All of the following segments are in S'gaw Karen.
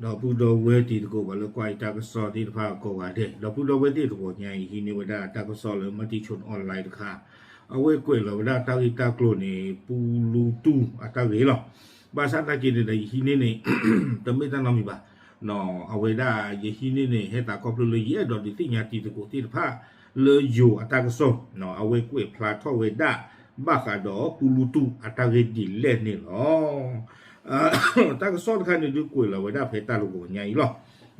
ဒီပုၢ်ဒီဝဲၢ်တံၤသကိး ပှၤလၢကွၢ်ယတၢ်ကစီၣ်သ့ၣ်တဖၣ်ကိးဂၤဒဲး, ဒီပုၢ်ဒီဝဲၢ်သ့ၣ်တဂီၤညါအံၤ ဟံးန့ၢ်ဝဲဒၣ်တၢ်ကစီၣ်လၢ Matichon Online တခါ, အဝဲကွဲးလီၤဝဲဒၣ်တၢ်ဂ့ၢ်တၢ်ကျိၤန့ၣ် ပူလူတူၢ်အတၢ်ဂ့ၢ်လီၤ. ဘၣ်ဆၣ်သနာ်က့န့ၣ်ဒီး ယဟံးန့ၢ်န့ၣ် တမ့ၢ်တၢ်နီတမံၤဘၣ်. အဝဲဒၣ်ယဟံးန့ၢ်န့ၣ် ဟဲသးခီဖျိလၢယအဲၣ်ဒိးဒုးသ့ၣ်ညါတံၤသကိးသ့ၣ်တဖၣ် လၢယိၤအတၢ်ကစီၣ်, အဝဲကွဲးဖျါထီၣ်ဝဲဒၣ် ဘၣ်ဃးဒီးပူလူတူၢ်အတၢ်ဂ့ၢ်ဒ်လဲၣ်န့ၣ်လီၤ. တၢ်ကစီၣ်တခါန့ၣ်ဒုး ကွဲးလီၤဝဲဒၣ်ဖဲတၢ်တဂီၤညါအံၤလီ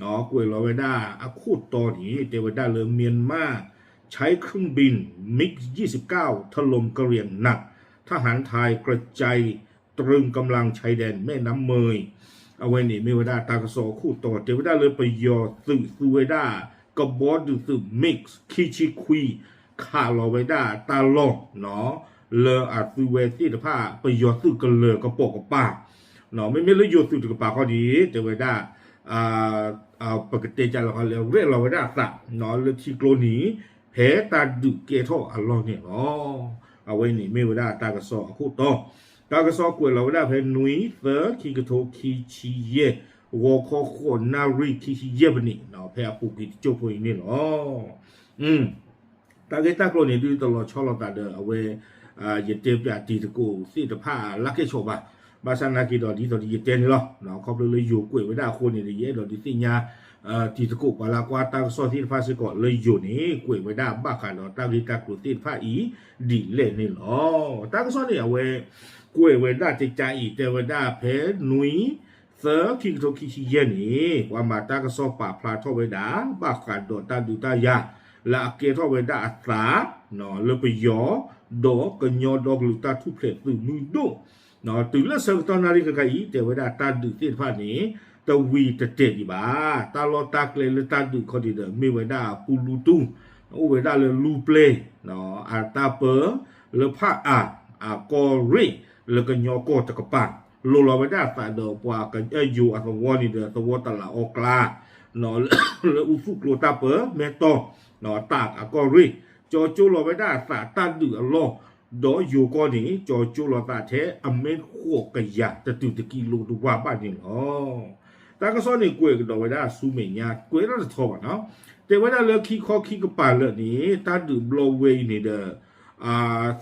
ၤ. ကွဲးလီၤဝဲဒၣ်အခိၣ်တီန့ၣ် တဲဝဲဒၣ်လၢ မြန်မာ ใช้เครื่องบิน มิกยี่สิบเก้าถล่มกะเหรี่ยงหนัก ทหารไทยกระจายตรึงกำลังชายแดนแม่น้ำเมย အဝဲန့ၣ်မ့ၢ်ဝဲဒၣ်တၢ်ကစီၣ်အခိၣ်တီ တဲဝဲဒၣ်လၢပယီၤသုးသူဝဲဒၣ် ကဘီဒုးသုး MiG ခံဆံခွံ ခးလီၤဝဲဒၣ်တၢ်လီၢ် လၢအသုဝဲသ့ၣ်တဖၣ် ပယီၤသုးကလၢၤကပိာ်ကပၤ, မ့မ့ၢ်လၢယိၤသုးတကပၤခီန့ၣ် တဲဝဲဒၣ် ပကတဲကလဲၤခီလဲၤရဲၣ်လီၤဝဲဒၣ်အသး လၢထံကျိန့ၣ် ဖဲတၢ်ဒုးကဲထီၣ်အလီၢ်န့ၣ်လီၤ. အဝဲန့ၣ်မ့ၢ်ဝဲဒၣ်တၢ်ကစီၣ်အခိၣ်တီ, တၢ်ကစီၣ်ကွဲးလီၤဝဲဒၣ်ဖဲနွံသၢ ခံကထိခံဆံယဲၢ် ဂီၤခီဃိးနၣ်ရံၣ်ခံဆံယဲၢ်မံးနံး ဖဲအပူၤကွံာ်တစိၢ်ဖိအံၤန့ၣ်လီၤ. တၢ်ဂ့ၢ်တၢ်ကျိၤန့ၣ်ဒုးတလီၤဆီလိာ်သးဒီးအဝဲ ယတဲပၠးတံၤသကိးသ့ၣ်တဖၣ်လၢကဲၣ်ဆိးဘၣ်. ဘၣ်ဆၣ်သနာ်က့ဒီးဒ်သိးဒီးယတဲန့ၣ်လီၤ. ခီဖျိလၢယိၤကွဲးဝဲဒၣ်အဃိန့ၣ်ဒီး ယအဲၣ်ဒိးဒုးသ့ၣ်ညါ တံၤသကိးပှၤလၢကွၢ်တၢ်ကစီၣ်သ့ၣ်တဖၣ်စ့ၢ်ကီးလၢယိၤန့ၣ် ကွဲးဝဲဒၣ်ဘၣ်ဃးဒီးတၢ်ဂ့ၢ်တၢ်ကျိၤသ့ၣ်တဖၣ်အံၤ ဒ်လဲၣ်န့ၣ်လီၤ. တၢ်ကစီၣ်န့ၣ် အဝဲကွဲးဝဲဒၣ်တကးအံၤ တဲဝဲဒၣ်ဖဲနွံ သၢ ခံကထိခံဆံယဲၢ်န့ၣ် ပှၤမၤတၢ်ကစီၣ်ပာ်ဖျါထီၣ်ဝဲဒၣ် ဘၣ်ဃးဒီးတၢ်ဒုးတၢ်ယၤ လၢအကဲထီၣ်ဝဲဒၣ်အသး လၢပယီၤ ဒီးကညီဒီကလုာ်တၢ်ထူၣ်ဖျဲးသုးမုၢ်ဒိၣ် တုၤလၢဆၢကတီၢ်နၣ်ရံၣ်ခဲခါအံၤ တဲဝဲဒၣ်တၢ်ဒုးသ့ၣ်တဖၣ်န့ၣ် တဝံၤတတဲာ်ဒံးဘၣ်. တၢ်လီၢ်တၢ်ကျဲလၢတၢ်ဒုးခီဒံးဒီး မ့ၢ်ဝဲဒၣ်ပူလူတူၢ် အိၣ်ဝဲဒၣ်လၢလူပျဲၢ် အတၢ်ပၢ လၢဖၣ်အၣ် အကီၢ်ရ့ၣ် လၢကညီကီၢ်တကပၤ လိၤလီၤဝဲဒၣ်အသးဒီးပှၤကညီယိၤအသဝီန့ၣ်ဒီး သဝီတလးအီကျါ လၢအူသူၣ်ကျိတၢ်ပၢ မဲၢ်တီၢ် တၢ်အကီၢ်ရ့ၣ် ကၠီကၠိလီၤဝဲဒၣ်အသးတၢ်ဒုးအလီၢ် ဒီးယိၤကီၢ်န့ၣ် ကၠီကၠိလီၤသးထဲအမဲၢ်ဃိးကယၤတတုၤတကံလိတဝၢ်ဘၣ်န့ၣ်လီၤ. တၢ်ကစီၣ်န့ၣ်ကွဲးကဒီးဝဲဒၣ်ဆူမဲာ်ညါ ကွဲးဒၣ်တထီဘၣ်နီၤ တဲဝဲဒၣ်လၢခံခီခံကပၤလၢာ်န့ၣ် တၢ်ဒုးဘျီဝဲအံၤန့ၣ်ဒီး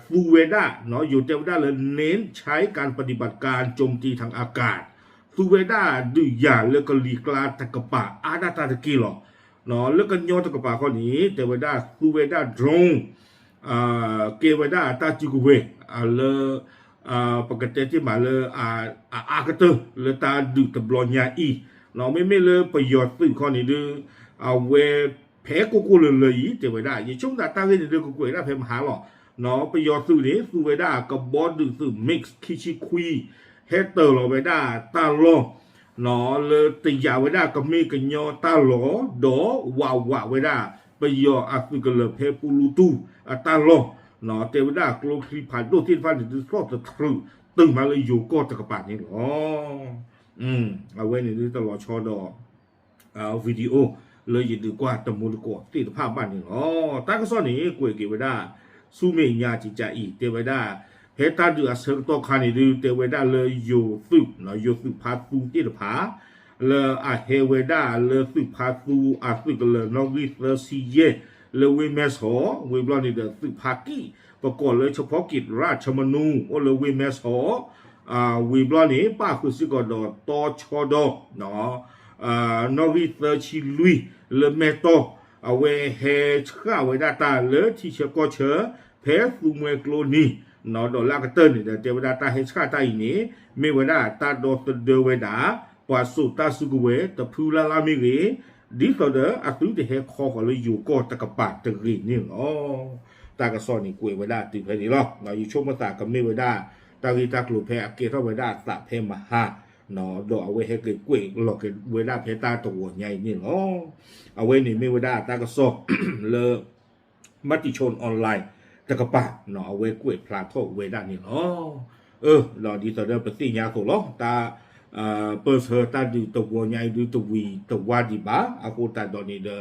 သူဝဲဒၣ် ယိၤတဲဝဲဒၣ်လၢ เน้นใช้การปฏิบัติการโจมตีทางอากาศ သူဝဲဒၣ်ဒုးယၤလၢကလံၤကျါတကပၤအါဒၣ်တၢ်တက့ၢ်လီၤ. လၢကညီတကပၤခီန့ၣ် တဲဝဲဒၣ်သူဝဲဒၣ် drone ကဲဝဲဒၣ်တၢ်စုကဝဲၤ လၢ ပကတဲတ့ၢ်မးလၢ အအါကတၢၢ်လၢတၢ်ဒုးတဘျီညါအံၤ မ့မ့ၢ်လၢပယီၤသုးခီန့ၣ်ဒုး အဝဲဖဲကိၢ်ကိၢ်လၢၤလၢၤအံၤ တဲဝဲဒၣ် ယဆိကမိၣ်တၢ်ဂ့ၢ်န့ၣ်ဒုးကကွဲးဒၣ်ဖဲမဟါလီၤ. ပယီၤသုးန့ၣ် သူဝဲဒၣ်ကဘီဒုးသုး MiG ခံဆံခွံ ဟဲတၢၤလီၤဝဲဒၣ်တၢ်လီၢ် လၢတယာ်ဝဲဒၣ်ကမ့ၢ်ကညီတၢ်လီၢ် ဒီးဝးဝးဝဲဒၣ် ပယီၤအသုးကလၢၤဖဲပူလူတူၢ်အတၢ်လီၢ် တဲဝဲဒၣ်ကျိချံဖးဒိၣ်သ့ၣ်တဖၣ်န့ၣ်ဒုးသီၣ်တထြုး တုၤမးလၢယိၤကီၢ်တကပၤန့ၣ်လီၤ. အဝဲန့ၣ်ဒုးတလီၤဆီဒီး video လၢယဒုးကွၢ်တမူတကိးသ့ၣ်တဖၣ်ဘၣ်န့ၣ်လီၤ. တၢ်ကစီၣ်န့ၣ် ကွဲးက့ၤဝဲဒၣ် ဆူမဲာ်ညါကကးအံၤ တဲဝဲဒၣ် ဖဲတၢ်ဒုးအဆၢကတီၢ်ခါန့ၣ်ဒုး တဲဝဲဒၣ်လၢယိၤသုး ယိၤသုးဖါသူသ့ၣ်တဖၣ် လၢအဟဲဝဲဒၣ်လၢသုးဖါသူအသုးကလၢၤနီၣ်ဂံၢ်သၢဆံယဲၢ် လၢဝ့ၢ်မဲၢ်ဆီး ဝံၤဘျီန့ၣ်ဒီးသုးဖါကံၣ် ပကိးလၢ เฉพาะกิจราชมนู အိၣ်လၢဝ့ၢ်မဲၢ်ဆီး ဝံၤဘျီန့ၣ် ပၣ်ဃုာ်စ့ၢ်ကီးဒီးတီဆီဒီ နီၣ်ဂံၢ်သၢဆံလွံၢ် လၢမဲၢ်တီၢ် အဝဲဟဲဆှၣ်ဝဲဒၣ်တၢ်လၢထံဆၢကီၢ်ဆၢ ဖဲသူမှဲကျိနံၤ ဒီးလၢအကတၢၢ်န့ၣ်ဒီး တဲဝဲဒၣ်တၢ်ဟဲဆှၣ်တၢ်အံၤန့ၣ် မ့ၢ်ဝဲဒၣ်တၢ်ဒီသဒၢဝဲဒၣ် ပှၤစိာ်တၢ်စုကဝဲၤတဖုလၢ်လၢ်မ့ၢ်ဂ့ၤ ဒ်သိးဒီးအသုတဟဲခီဃီၤလၢယိၤကီၢ်တကပၤတဂ့ၤန့ၣ်လီၤ. တၢ်ကစီၣ်န့ၣ်ကွဲးဝဲဒၣ်တုၤဖဲန့ၣ်လီၤ. ယဆိကမိၣ်သးကမ့ၢ်ဝဲဒၣ် တၢ်ဂ့ၢ်တၢ်ကျိၤဖဲအကဲထီၣ်ဝဲဒၣ်အသးဖဲမဟါ ဒီးအဝဲဟဲက့ၤကွဲးလီၤက့ၤဝဲဒၣ်ဖဲတၢ်တဝီၤညါအံၤန့ၣ်လီၤ. အဝဲန့ၣ်မ့ၢ်ဝဲဒၣ်တၢ်ကစီၣ်လၢ Matichon Online တကပၤ အဝဲကွဲးဖျါထီၣ်ဝဲဒၣ်န့ၣ်လီၤ. ဒီးဒ်သိးဒီးပသ့ၣ်ညါအသိးလီၤ တၢ် ပၢၢ်ဆၢတၢ်ဒုးတဝီၤညါအံၤဒုးတဝံၤတဝါဒံးဘၣ် အဃိသတးဒီးန့ၣ်ဒီး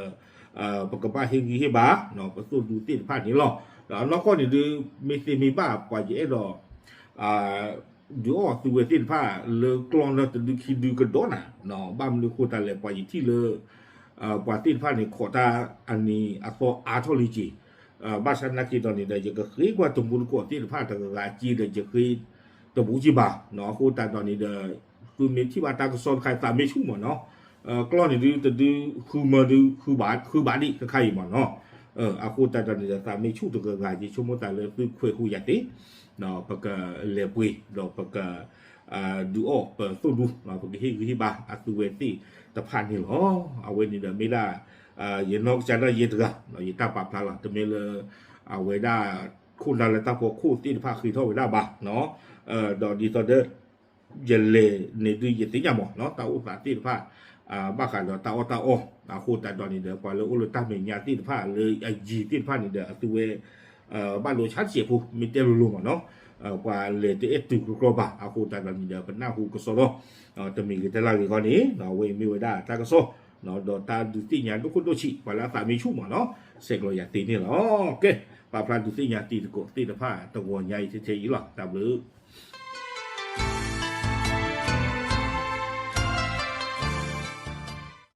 ပကဘၣ်ဟ့ၣ်ဂံၢ်ဟ့ၣ်ဘါ ပသိၣ်ဒူသ့ၣ်တဖၣ်န့ၣ်လီၤ. ဒီးနီၢ်ကီၢ်န့ၣ်ဒုး မ့ၢ်သ့မ့ၢ်ဘၣ်ပှၤယအဲၣ်ဒိး ဒုးအီၣ်သုဝဲသ့ၣ်တဖၣ်လၢကျီၢ်လၢတဒုခံဒုကဒီးနၤ, ဘၣ်မနုၤအဃိသတးလဲၣ် ပှၤယထံၣ်လၢ ပှၤသ့ၣ်တဖၣ်န့ၣ် ခိးတၢ်အနံၤအသီအါထီၣ်လံက့ၤ, ဘၣ်ဆၣ်နာ်က့ၤဒီးန့ၣ်ဒီး ယကဃ့ကွၢ်တမူတကိးသ့ၣ်တဖၣ်တဂၤဂၤက့ဒီး ယဃ့တဘူးက့ဘၣ်, အဃိသတးဒီးန့ၣ်ဒီး သုမ့ၢ်ထံၣ်ဘၣ်တၢ်ကစီၣ်တခါ သးမ့ၢ်ဆူၣ်မးနီၤ, ကျီၢ်န့ၣ်ဒုတဒုဃုမၢဒု ဃုဘၣ်ဒံးတခါအံၤမးနီၤ, အဃိသတးဒီးန့ၣ်ဒီး သးမ့ၢ်ဆူၣ်တဂၤဂၤ ယဆိကမိၣ်သးလၢသုခွဲးဃူယၤသ့ ပကလဲၤပှ့ၤ ဒီးပက ဒုးအီၣ်ပသိၣ်ဒူ ပကဟ့ၣ်ဂံၢ်ဟ့ၣ်ဘါအသုဝဲသ့ၣ်တဖၣ်န့ၣ်လီၤ. အဝဲန့ၣ်ဒီးမ့ၢ်ဒၣ် ယနီၢ်ကစၢ်ဒၣ်ယဲတဂၤ ယတၢ်ပာ်ဖျါလီၤ. တမ့ၢ်လၢ အဝဲဒၣ် ခိၣ်နၢ်လၢတၢ်ဖီခိၣ်သ့ၣ်တဖၣ်ဃ့ထီၣ်ဝဲဒၣ်ဘၣ်, ဒီးဒ်သိးဒီး ယလဲၤန့ၣ်ဒုးယသ့ၣ်ညါမးနီၤ တၢ်အိၣ်သးသ့ၣ်တဖၣ် ဘၣ်ဃးဒီးတၢ်အီၣ်တၢ်အီ အဃိသတးဒီးန့ၣ်ဒီး ပှၤလၢအိၣ်လၢတၢ်မဲာ်ညါသ့ၣ်တဖၣ်လၢအယံၤသ့ၣ်တဖၣ်န့ၣ်ဒီး အသုဝဲ ဘၣ်လိာ်ဆါတစဲးဖိ မ့ၢ်တဲလိၤလိၤမးနီၤ, ပှၤလဲၤတအဲၣ်တုၤကကြီဘၣ်. အဃိသတးဒီးန့ၣ်ဒီး ပနၢ်ဟူကစီဒီ တမံၤဂ့ၤတလၢ်ဂ့ၤခီန့ၣ် အဝဲအံၤမ့ၢ်ဝဲဒၣ်တၢ်ကစီၣ် ဒီးတၢ်ဒုးသ့ၣ်ညါဒိၣ်ခိၣ်ဒိၣ်ဆံး ပှၤလၢအသးမ့ၢ်ဆူၣ်မးနီၤ ဆဲးကျိးယၤသ့န့ၣ်လီၤ. ကဲ ပာ်ဖျါဒုးသ့ၣ်ညါတံၤသကိးသ့ၣ်တဖၣ်တဂီၤညါအံၤထဲထဲအံၤလီၤ. တၢ်ဘျုး